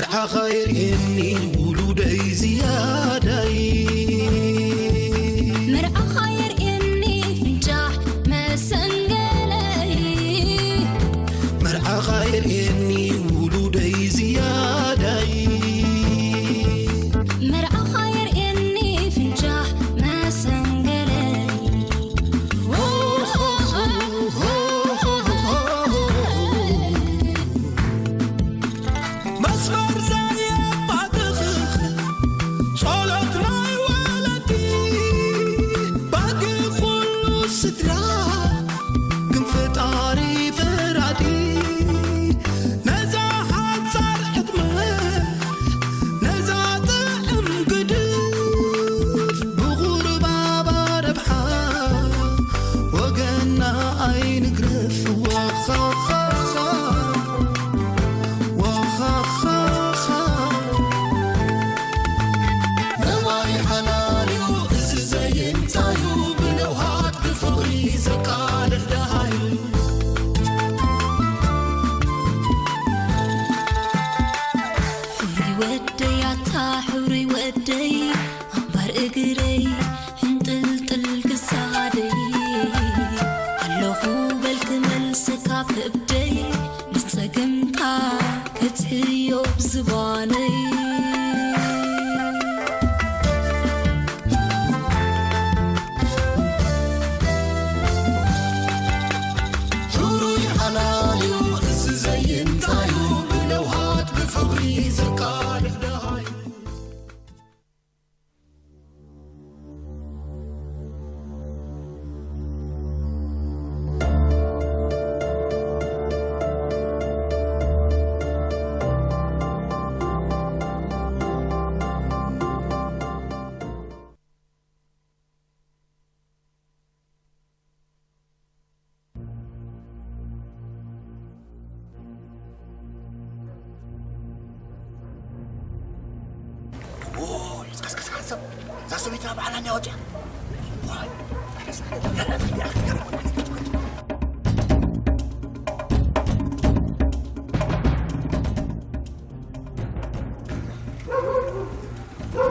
መርዓኻ የርእየኒ ውሉደይ ዝያዳይ። መርዓኻ የርእየኒ ፍንጫሕ መሰንገለይ። መርዓኻ የርእየኒ ውሉደይ ዝያዳይ። መርዓኻ የርእየኒ ፍንጫሕ መሰንገለይ። መስመር ዘየባትኽ ጸሎት ናይ ወለዲ፣ ባጊ ኩሉ ስድራ ግን ፈጣሪ ፈራዲ። ነዛ ሓጻር ዕድመ፣ ነዛ ጥዕም ግድፍ፣ ብቑርባባ ረብሓ ወገና ኣይንግረፍ። ዋኻኻኻ፣ ዋኻኻኻ። ነባይ ሓላልዩ እዚ ዘይንታዩ፣ ብለውሃት ብፍቕሪ ዘቃልሕ ደሃዩ። ሕሩይ ወደይ ኣታ ሕሩይ ወደይ ኣንባር እግረይ ሕንጥልጥል ክሳደይ ኣለኹ በልክ መልሰካ ከብደይ ንጸገምካ ክትሕዮ ብዝባነይ። ሕሩይ ሓላልዩ እዚ ዘይንታዩ ብለውሃት ብፍቕሪ ዘቃልሕ ደሃዩ። ኦይ፣ ቀስ፣ ቀስ፣ ቀስ፣ እዛ ሰበይትና ባዕላ እንዲያ ወፂኣ። ዋይ፣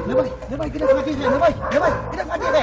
ነባይ፣ ነባይ፣ ግደፍ ኣዴኻ፣ ነባይ፣ ነባይ፣ ግደፍ ኣዴኻ።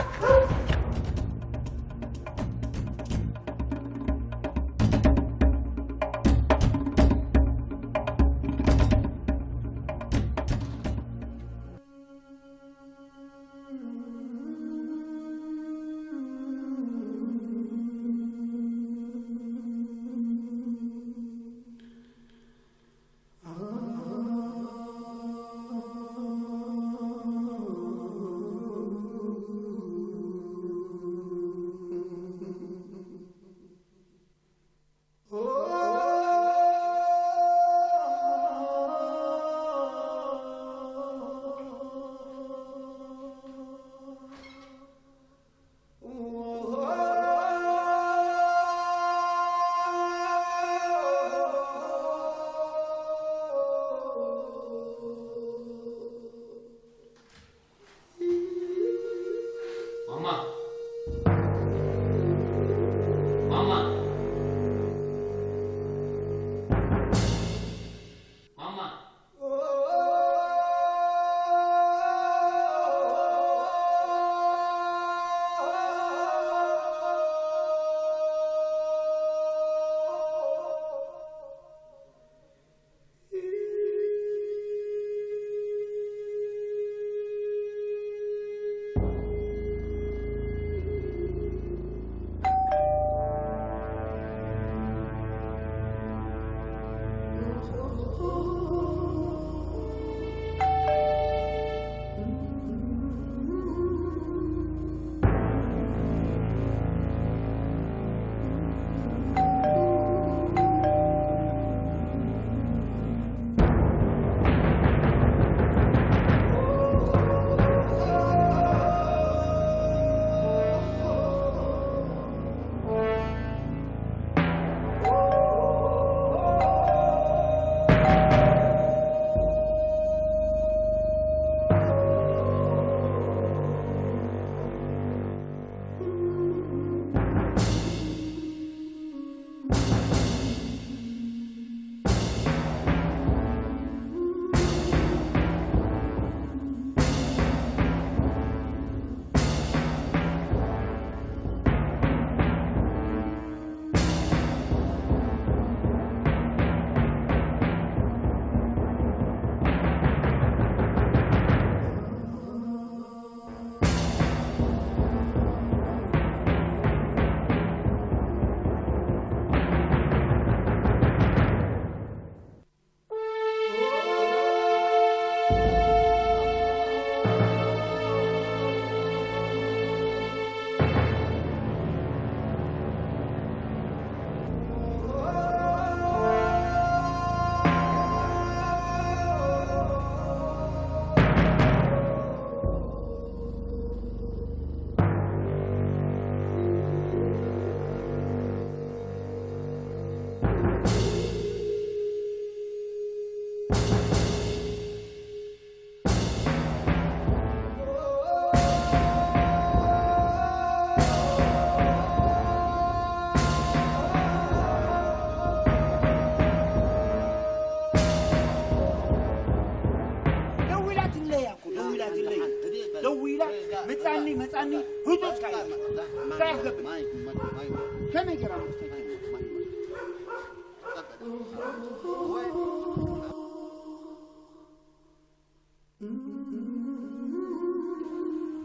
ከመይ ገይራ መኽተት?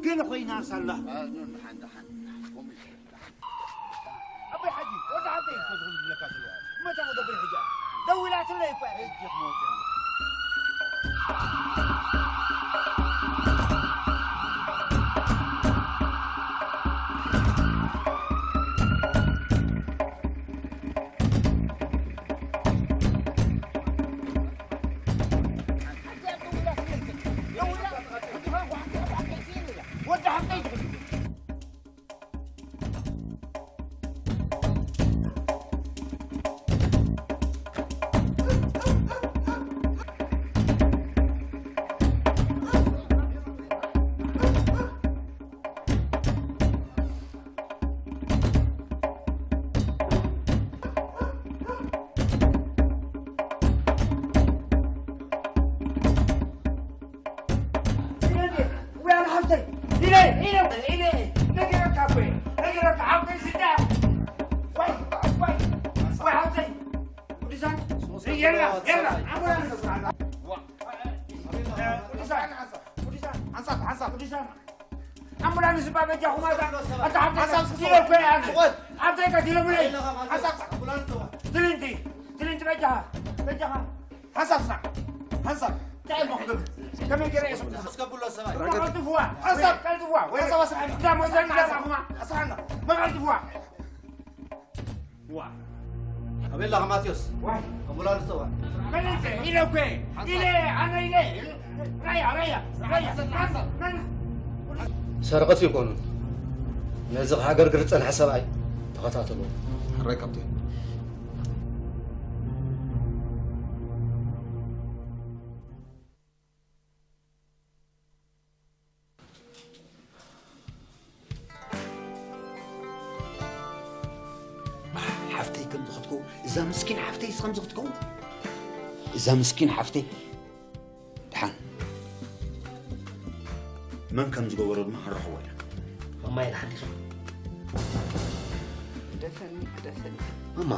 ገለ ኮይና ሳላ። ኣቦይ ሓጂ፣ ወዲ ሓብተይ እኮ ዝኹን ዝብለካ ዘሎ። እሞ እንታይ ክገብር ሕጂ? ደዊላትለይ እኮ እያ። ሕጂ ክመውፅእ። ኣምቡላንስ እባ በጃኹም፣ ኣታ፣ ኣታ ሓብተይ ስለ እኮ እያ። ሓብተይ ቀቲሎምለይ። ሓንሳብ ሳዕ። ትልንቲ፣ ትልንቲ በጃኻ፣ በጃኻ። ሓንሳብ ሳዕ። ሓንሳብ። እንታይ እሞ ክገብር? ከመይ ገይረ እየ ስቕ? ኣስገቡሎ ሰብኣይ። መቐልጥፍዋ። ሓንሳብ። ቀልጥፍዋ። ወይ ሓንሳብ ኣስርሓኒ። እዛ ሞዘን ሓንሳብ። ዛዕባኹማ። ኣስርሓና። መቐልጥፍዋ። ዋ። ኣበይ ኣለኻ ማቴዎስ? ዋይ። ኣምቡላንስ ጸዋዕ። መለሰ፣ ኢለ እኮ፣ ኢለ፣ ኣነ ኢለ። ራያ፣ ራያ፣ ራያ። ሰረቕቲ ኣይኮኑን። ነዚ ክሃገርግር ዝጸንሐ ሰብኣይ ተኸታተሎ። ሕራይ ካፕቴን። ሓፍተይ ከም ዝኸድኩ፣ እዛ ምስኪን ሓፍተይስ ከም ዝኸድከውን፣ እዛ ምስኪን ሓፍተይ ደሓን መን ከም ዝገበሮ ድማ ክንረኽቦ ኢና። ማማ ኢላ ሓዲኻ። ግደፈኒ፣ ግደፈኒ። ማማ፣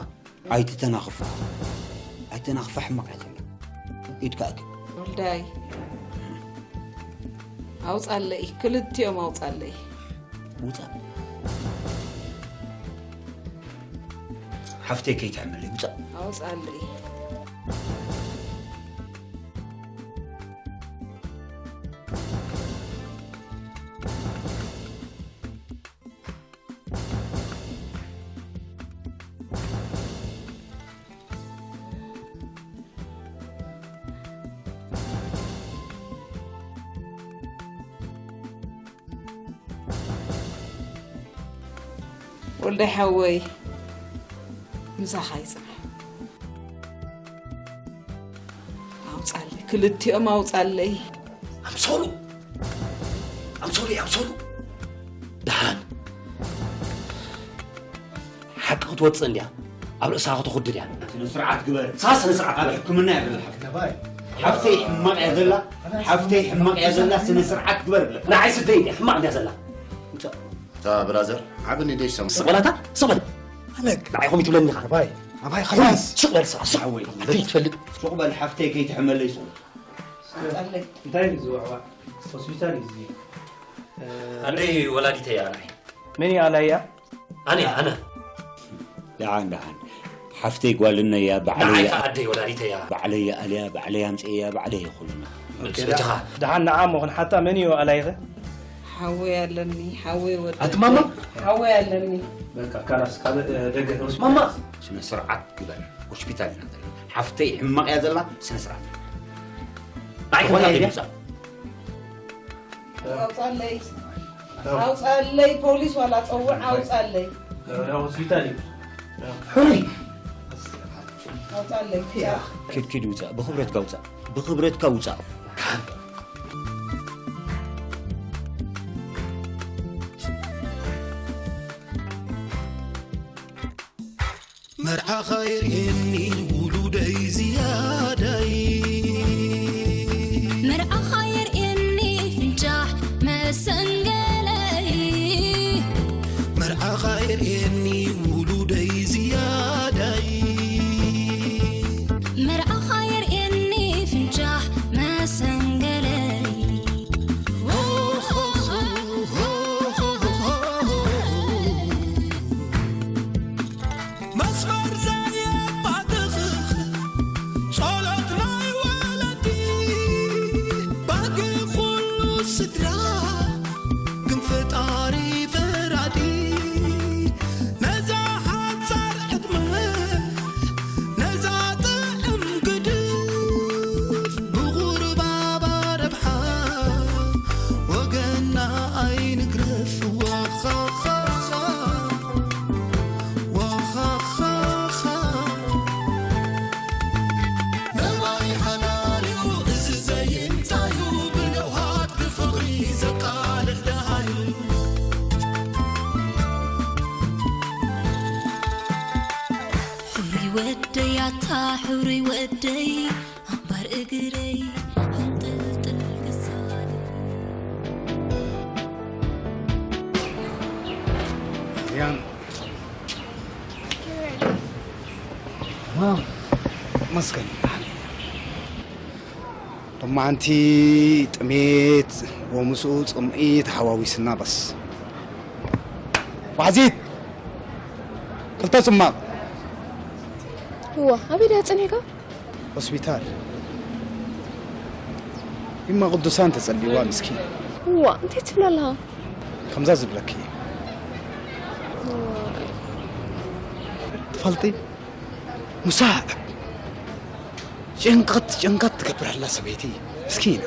ኣይትተናኽፋ። ኣይተናኽፋ፣ ሕማቕ እያ ዘላ። ኢድካ ኣክብ። ወልዳይ፣ ኣውጻለይ፣ ክልቲኦም ኣውጻለይ። ውጻእ። ሓፍተይ ከይትሕመለይ፣ ውጻእ። ኣውጻለይ። ወልዳይ ሓወይ፣ ምሳኻ ይጽናሕ። ኣውጻለይ፣ ክልቲኦም ኣውጻለይ። ኣምሰሉ! ኣምሰሉ፣ ኣምሰሉ! ደሓን። ሓቂ ክትወጽእ እንድያ። ኣብ ርእስኻ ክትኹድድ እያ። ስነ ስርዓት ግበር። ሳ ስነ ስርዓት ኣብ ግበር። ሕክምና እያ ዘላ ሓፍተይ። ሓፍተይ ሕማቕ እያ ዘላ። ሓፍተይ ሕማቕ እያ ዘላ። ስነ ስርዓት ግበር። ንዓይ ስደይ እንድያ። ሕማቕ እንድያ ዘላ። ውጻእ። እታ ብራዘር፣ ዓቢ ንእሽተይ ሰሙ። ስቕ በል ኣታ፣ ስቕ በል። ኣነክ። ንዓይ ከምኡ ትብለኒ ኢኻ። ኣባይ፣ ኣባይ፣ ኸላስ። ስቕ በል፣ ስቕ፣ ስቕ። ሓወይ፣ ኣቲ ትፈልጥ። ስቕ በል፣ ሓፍተይ ከይትሕመለይ ስቕ። ኣውጻለይ። እንታይ እዩ ዝውዕዋዕ? ሆስፒታል እዩ እዚ። ኣደይ ወላዲተይ እያ ንዓይ። መን እዩ ኣላያ? ኣነ፣ ኣነ። ደሓን፣ ደሓን። ሓፍተይ ጓል እነያ፣ ባዕለይ ንዓይ እያ። ከኣ ኣደይ ወላዲተይ እያ። ባዕለይ እያ ኣልያ፣ ባዕለይ ኣምጽእያ፣ ባዕለይ እየ ኩልና። ኦኬ፣ ምጽእትኻ። ደሓን፣ ንዓ እሞ ክንሓታ፣ መን እዩ ኣላይኸ? ሓወይ ኣለኒ፣ ሓወይ ወዲ። ኣቲ ማማ? ሓወይ ኣለኒ። በቃ፣ ካላስ፣ ካልእ፣ እ፣ ደገ ንወስድ። ማማ! ስነ ስርዓት ግበር። ሆስፒታል ኢና ዘለና። ሓፍተይ ሕማቕ እያ ዘላ፣ ስነ ስርዓት። ንዓይ ዝኾነ ከምዛ የለ። ደይምጻእ። ኣውጻለይ። ኣውጻለይ፣ ፖሊስ ዋላ ጸውዕ፣ ኣውጻለይ። እ፣ ሆስፒታል እዩ። ሕሩይ። ኣውጻለይ፣ ኪያ። ኪድ፣ ኪድ ውጻእ፣ ብኽብረትካ ውጻእ፣ ብኽብረትካ ውጻእ። መርዓኻ የርእየኒ ውሉደይ ዝያዳይ። መርዓኻ የርእየኒ ፍንጫሕ መሰንገለይ። መርዓኻ ርእየኒ ውሉደይ ዝያዳይ። መርዓኻ የርእየኒ ፍንጫሕ መሰንገለይ። መስመር ዘየባትኽ ጸሎት ናይ ወለዲ። ባጊ ኩሉ ስድራ ግን ፈጣሪ ፈራዲ። ነዛ ሓጻር ዕድመ ነዛ ጥዕም ግድፍ ብቑርባባ ረብሓ ወገና ኣይንግረፍ። ዋኻኻኻ ዋኻኻኻ ነባይ ሓላልዩ እዚ ዘይንታዩ ብለውሃት ብፍቕሪ ዘቃልሕ ደሃዩ። ሕሩይ ወደይ ኣታ ሕሩይ ወደይ ኣምባር እግረይ ሕንጥልጥል ክሳደይ። ያን መስገን ሎማዓንቲ ጥሜት ወምስኡ ጽምኢ ተሓዋዊስና በስ ዋዚት ክልተ ጽማቕ እዋ ኣበይ ድያ ጸኒሕካ? ሆስፒታል። እማ ቅዱሳን ተጸልይዋ ምስኪን። እዋ እንታይ ትብል ኣለኻ? ከምዛ ዝብለኪ ትፈልጢ? ሙሳዕ ጭንቀት ጭንቀት ትገብረላ ሰበይቲ ምስኪና።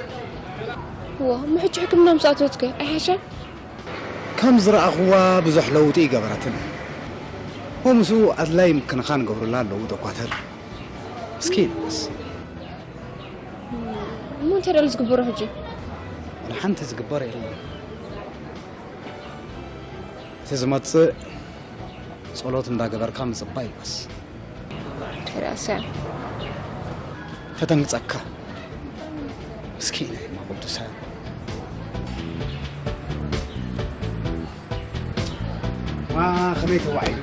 እዋ እሞ ሕጂ ሕክምና ምስ ኣተወትከ ኣይሓሻን? ከም ዝረኣኽዋ ብዙሕ ለውጢ ይገበረትን። ወምስኡ ኣድላይ ምክንኻን ገብሩላ ኣለዉ ዶኳተር። እስኪ ንስ እሞ እንታይ ደሎ ዝግበሮ ሕጂ? ወላ ሓንቲ ዝግበር የለን። እቲ ዝመጽእ ጸሎት እንዳገበርካ ምጽባይ ይበስ። ራስያ ተደንግጸካ። እስኪ ናይ ማቕዱሳ ዋ ከመይ ተዋዒሉ?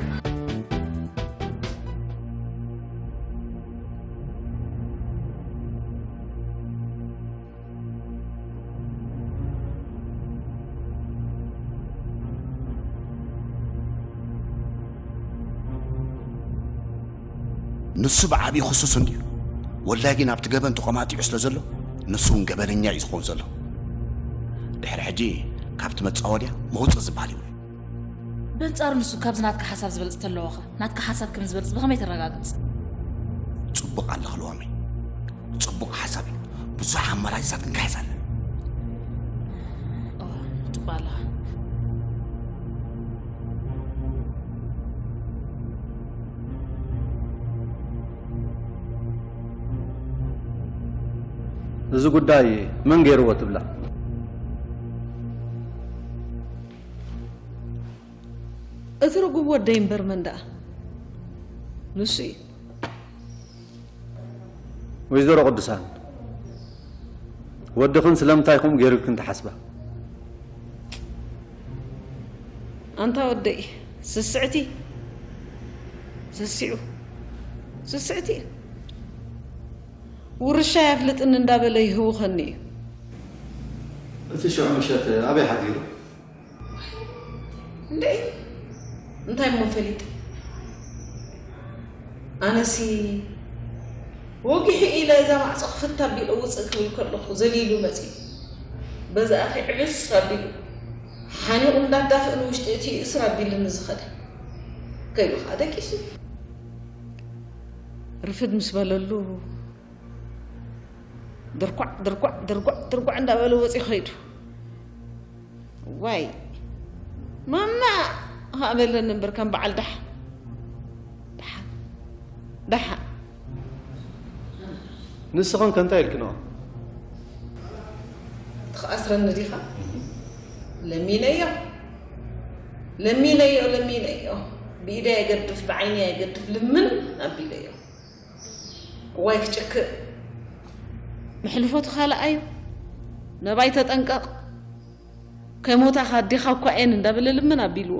ንሱ ብዓብዪ ክሱስ እንድዩ። ወላይ ግን ኣብቲ ገበን ተቖማጢዑ ስለ ዘሎ፣ ንሱ እውን ገበነኛ እዩ ዝኸውን ዘሎ። ድሕሪ ሕጂ ካብቲ መጻወድያ መውጽእ ዝበሃል የብሉን። በንጻሩ ንሱ ካብዚ ናትካ ሓሳብ ዝበልጽ ተለዎኸ፣ ናትካ ሓሳብ ከም ዝበልጽ ብኸመይ ተረጋግጽ? ጽቡቕ ኣለኺ ልዋመይ። ጽቡቕ ሓሳብ እዩ። ብዙሕ ኣማራጺታት ክንካይስ ኣለና። እዋ፣ ጽቡቕ ኣለኻ። እዚ ጉዳይ መን ገይርዎ ትብላ? እቲ ርጉም ወደይ እምበር መን ደኣ? ንሱ እዩ። ወይዘሮ ቅዱሳን፣ ወድኽን ስለምንታይ ከምኡ ገይሩ ኢልክን ትሓስባ? ኣንታ ወደይ፣ ስስዕቲ፣ ስሲዑ፣ ስስዕቲ። ውርሻ የፍልጥኒ እንዳበለ ይህውኸኒ እዩ። እቲ ሽዑ ምሸት ኣበይ ሓዲሩ? እንዴ፣ እንታይ እሞ ፈሊጠ? ኣነሲ ወጊሑ ኢለ እዛ ማዕጾ ክፍት ኣቢለ ውጽእ ክብል ከለኹ ዘሊሉ መጺኡ። በዛ ኣኺ ዕብስ ኣቢሉ ሓኒቑ እንዳዳፍእ ንውሽጢ እቲ እስር ኣቢሉኒ ዝኸደ። ከይዱ ኸኣ ደቂሱ። ርፍድ ምስ በለሉ ድርኳዕ ድርኳዕ ድርኳዕ ድርኳዕ እንዳበለ ወፂኡ ኸይዱ። ዋይ ማማ ኸዓ በለኒ እምበር ከም በዓል ደሓ ደሓ ደሓ። ንስኽን ከ እንታይ ኢልክንኦ? ትኽኣስረኒ ዲኻ? ለሚነዮ ለሚነዮ ለሚነዮ ብኢደይ ኣይገድፍ ብዓይነይ ኣይገድፍ ልምን ኣቢለዮ። እዋይ ክጭክእ። መሕልፎ ተኻልኣዩ ነባይ ተጠንቀቕ። ከይሞታኻ ኣዴኻ እኳ እየን እንዳበለ ልምን ኣቢልዎ።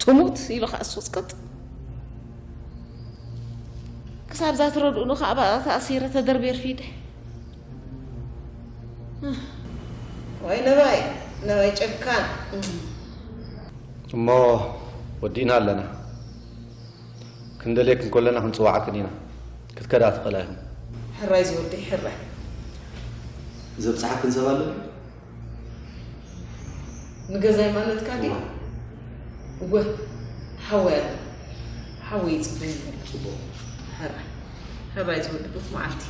ቱ ክሙት ኢሉ ከዓ ስቕጥቅጥ። ክሳብ እዛ ትረድኡኒ ከዓ ብኣ ተኣሲረ ተደርብየ ርፊደ። ዋይ ነባይ፣ ነባይ ጨካን። እሞ ወዲእና ኣለና። ክንደልየክን ከለና ክንጽውዓክን ኢና። ክትከዳ ትኽእላ ኢኹም። ሕራይ ዝወደይ፣ ሕራይ። ዘብጽሓክን ሰብ ኣሎ? ንገዛይ ማለትካ ድዩ? እዋ። እወ፣ ሓወይ ኣሎ። ሓወይ ይጽበየኒ ኣሎ። ጽቡቕ። ሕራይ፣ ሕራይ ዝወደይ፣ ቡሩኽ መዓልቲ።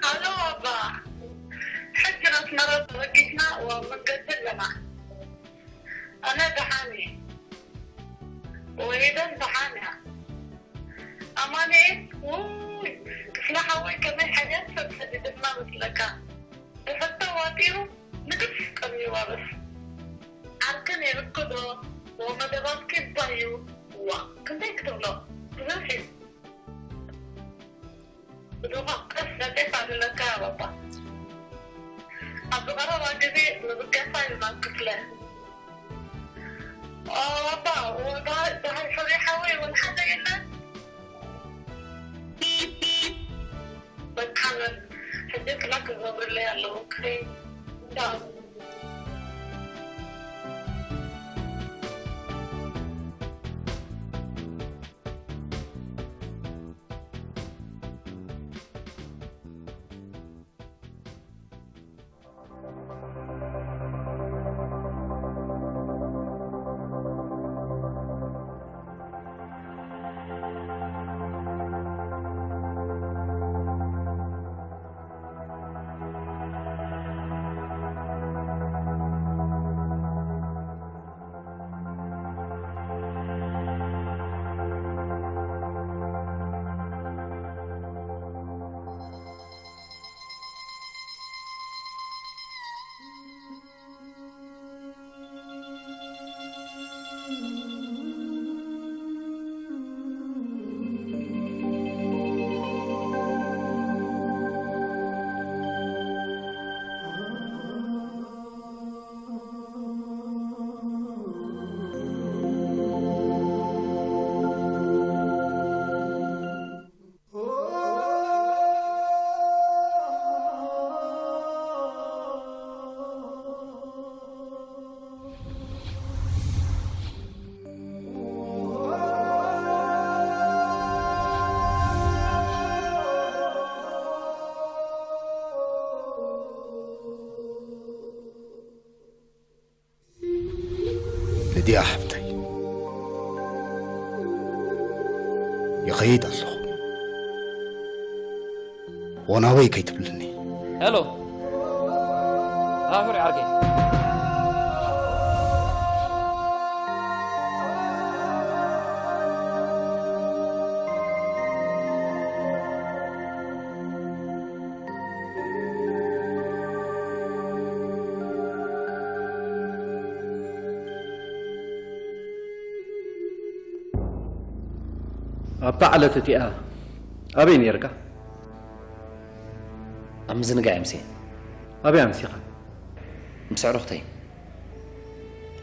ሃሎ ኣባ፣ ሕጂ ንኣስመራ ተበጊስና ኣብ መንገዲ ኣለና። ኣነ ደሓን እየ። ወይደን ደሓን እያ። ኣማኑኤል፣ ውይ፣ ክፍለ ሓወይ ከመይ ሓያል ሰብ ሰዲድልና መስለካ። ብሕቶ ዋጢሩ ንግፍ ቀሚዋ በስ። ዓርኪ ነይርኪ ዶ? ወመደባትኪ እንታይ እዩ? እዋ፣ ክንደይ ክትብሎ? ብዙሕ እዩ። ብድኾ ቀስ ነጤፍ ኣለካ ባባ። ኣብዚ ቀረባ ግዜ ንብገሳ እዩ ናብ ክፍለ። ኦ፣ ባባ፣ ወ-፣ ደሃ-፣ ደሃይ ሕሩይ ሓወይ እውን ሓደ የለን። በቃ በል፣ ሕጂ ጥላ ክገብርለይ ኣለዎ። ክኸይድ። ቻው። ልድያ ሓፍተይ፣ ይኸይድ ኣለኹ። ወናወይ ከይትብልኒ። ሄሎ። ሃ፣ ሕሩይ ዓርከይ። ኣብታ ዕለት እቲኣ ኣበይ ነይርካ? ኣብ ምዝንጋዕ እየ ኣምስየ። ኣበይ ኣምሲኻ? ምስ ኣዕሩኽተይ።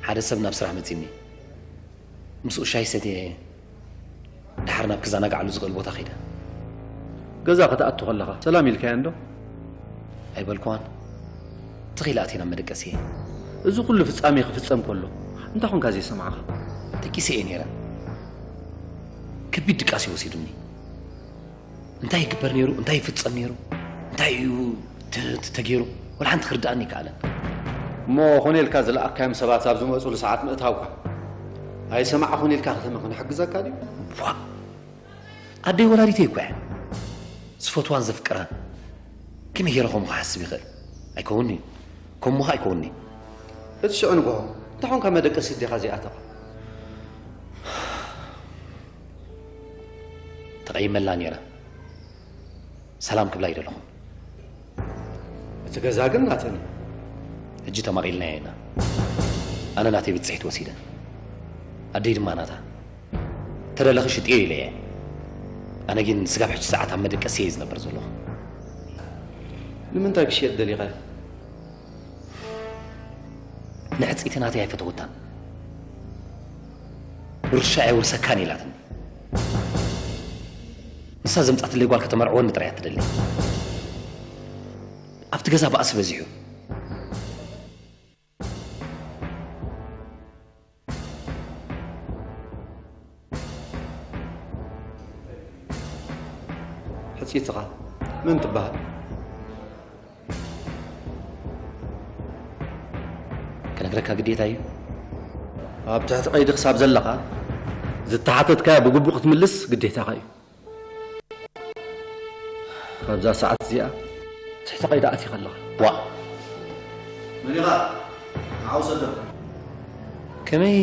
ሓደ ሰብ ናብ ስራሕ መጺኒ። ምስኡ ሻሂ ሰትየ፣ ደሓር ናብ ክዘናግዓሉ ዝኽእል ቦታ ከይደ። ገዛ ክትኣቱ ከለኻ ሰላም ኢልካያ እንዶ? ኣይበልኩዋን። ትኽ ኢለ ኣትየ ናብ መደቀሲ። እዚ ኩሉ ፍጻሜ ክፍጸም ከሎ፣ እንታይ ኾንካ ዘይሰማዕኻ? ደቂሰ እየ ነይረ። ከቢድ ድቃስ እዩ ወሲዱኒ። እንታይ ይግበር ነይሩ? እንታይ ይፍጸም ነይሩ? እንታይ እዩ ተ-፣ ተ-፣ ተገይሩ? ወላ ሓንቲ ክርድኣኒ ኣይከኣለን። እሞ ኮነ ኢልካ ዝለኣኽካዮም ሰባት ኣብ ዝመጹሉ ሰዓት ምእታውካ ኣይሰማዕኹን ኢልካ ከተመ ክንሕግዘካ ድዩ? ዋ! ኣደይ ወላዲተይ እኮ እያ። ዝፈትዋን ዘፍቅራን። ከመይ ገይረ ከምኡ ክሓስብ ይኽእል? ኣይከውንን'ዩ። ከምኡ ኸኣ ኣይከውንን'ዩ። እቲ ሽዑ ንግሆ፣ እንታይ ኾንካ መደቀሲት ዲኻ ዘይኣተኻ? ተቐይመላ ነይረ። ሰላም ክብላ ይደለኹ። እቲ ገዛ ግን ናተን እዩ። ሕጂ ተማቒልናዮ ኢና። ኣነ ናተይ ብጽሒት ወሲደ። ኣደይ ድማ ናታ። ተደለኺ ሽጥዮ ኢለ እየ። ኣነ ግን ስጋብ ሕጂ ሰዓት ኣብ መደቀሲ እየ ዝነብር ዘለኹ። ንምንታይ ክሽየጥ ደሊኻ? ንሕጽይቲ ናተይ ኣይፈተወታን። ውርሻ ኣይውርሰካን ኢላትኒ። ንሳ ዘምጻትለይ ጓል ከተመርዕወኒ ጥራይ እያ ትደሊ። ኣብቲ ገዛ ባእሲ በዚሑ። ሕጽይትኻ መን ትበሃል? ክነግረካ ግዴታ እዩ። ኣብ ትሕቲ ቀይዲ ክሳብ ዘለኻ ዝተሓተትካዮ ብግቡእ ክትምልስ ግዴታኻ እዩ። ካብዛ ሰዓት እዚኣ ትሕቲ ቀይዲ ኣቲኻ ኣለኻ። ዋእ! መን ኢኻ? ንዓ ውሰዶ። ከመይ